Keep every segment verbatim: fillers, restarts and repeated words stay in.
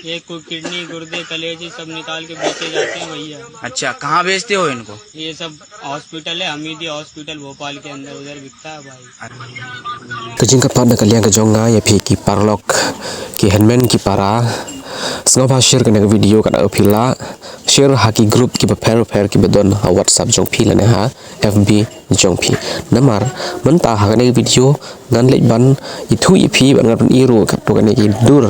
ये को-, किडनी, गुर्दे, कलेजे सब निकाल के बेचे जाते हैं भैया। अच्छा, कहाँ बेचते हो इनको? ये सब हॉस्पिटल है, हमीदिया हॉस्पिटल भोपाल के अंदर, उधर बिकता है भाई। Ka jingkyrpad na ka liang ka jong nga ïa phi ki paralok, ki hynmen ki para, sngewbha share kane ka video, ka da phi la share ha ki group kiba pher pher kiba don ha WhatsApp jong phi lane ha FB jong phi. Namar mynta ha kane ka video ngan leit ban ithuh ïa phi, ban ngan ban i ruh katto katne ki dur.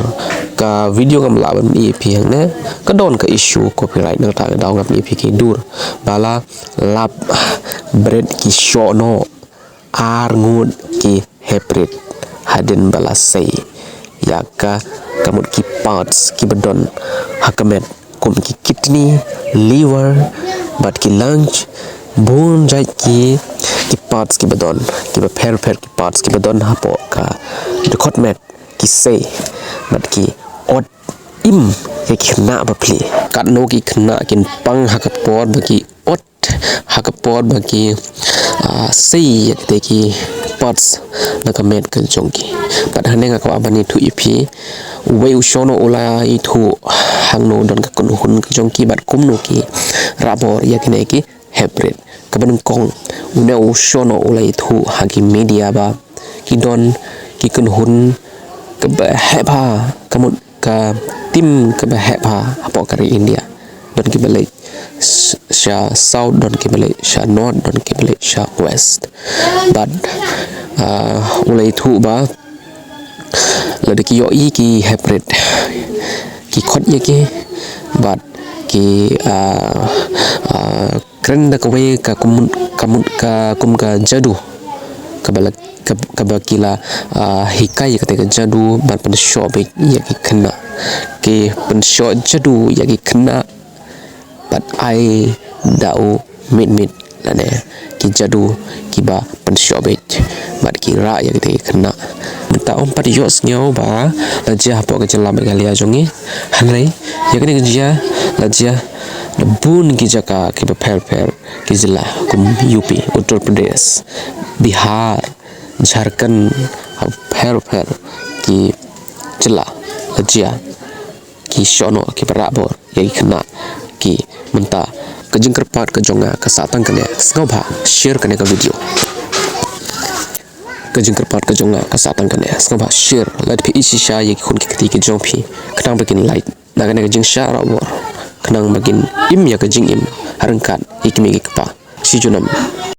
Ka video ngam lah ban i ïa phi hangne, ka don ka issue copyright, nangta ka daw ngam i ïa phi ki dur. Ba la lap bret ki shoh noh ar ngut ki heprit hadien ba la sei ïa ka, ka mut ki parts kiba don ha ka met, kum ki kidney, liver, bad ki lungs, bun jait ki, ki parts kiba don, kiba pher pher ki parts kiba don hapoh ka dkhot met, ki sei bad ki ot im ïa ki khynnah bapli. Katno ki khynnah kin pang ha ka por ba ki ot, ha ka por ba ki, ah, sei ïa kita ki parts na ka met ka jong ki. Bad hangne nga kwah ban ithuh ïa phi, uwei u shoh noh u la ithuh hangno don ka kynhun ka jong ki bad kumno ki rah bor ïa kine ki heprit. Kaba nyngkong, une u shoh noh u la ithuh ha ki media ba ki don ki kynhun kaba heh bha, ka mut ka team kaba heh bha hapoh ka ri India. Don kiba leit sh-, sha south, don kiba leit sha north, don kiba leit sha west. Bad, ah, u la ithuh ba lada ki ïohi ki heprit, ki khot ïa ki bad ki, ah, ah, kren da kawei ka kum, ka mut, ka kum ka jadu, kaba la, ka, kaba ki la, ah, hikai ïa kata ka jadu ban pynshoh beit ïa ki khynnah. Ki pynshoh jadu ïa ki khynnah bad ai da u mit mit lane ki jadu kiba pynshoh beit bad ki rah ïa kita ki khynnah. Mynta ym pat ïohsngew ba la jia hapoh ka jylla Meghalaya jong ngi, hynrei ïa kane ka jia, la jia na bun ki jaka kiba pher pher ki jylla kum U P, Uttar Pradesh, Bihar, Jharkhand, ha pher pher ki jylla la jia ki shoh noh kiba rah bor ïa ki khynnah ki. Mynta ka jingkyrpad ka jong nga ka sah tang kane, sngewbha share kane ka video. Ka jingkyrpad ka jong nga ka sah tang kane, sngewbha share, lada phi ïeit shisha ïa ki khun ki kti ki jong phi, khnang ba kin lait na kane ka jingshah rah bor, khnang ba kin im ïa ka jingim ha ryngkat ïa ki mei ki kpa shi junom.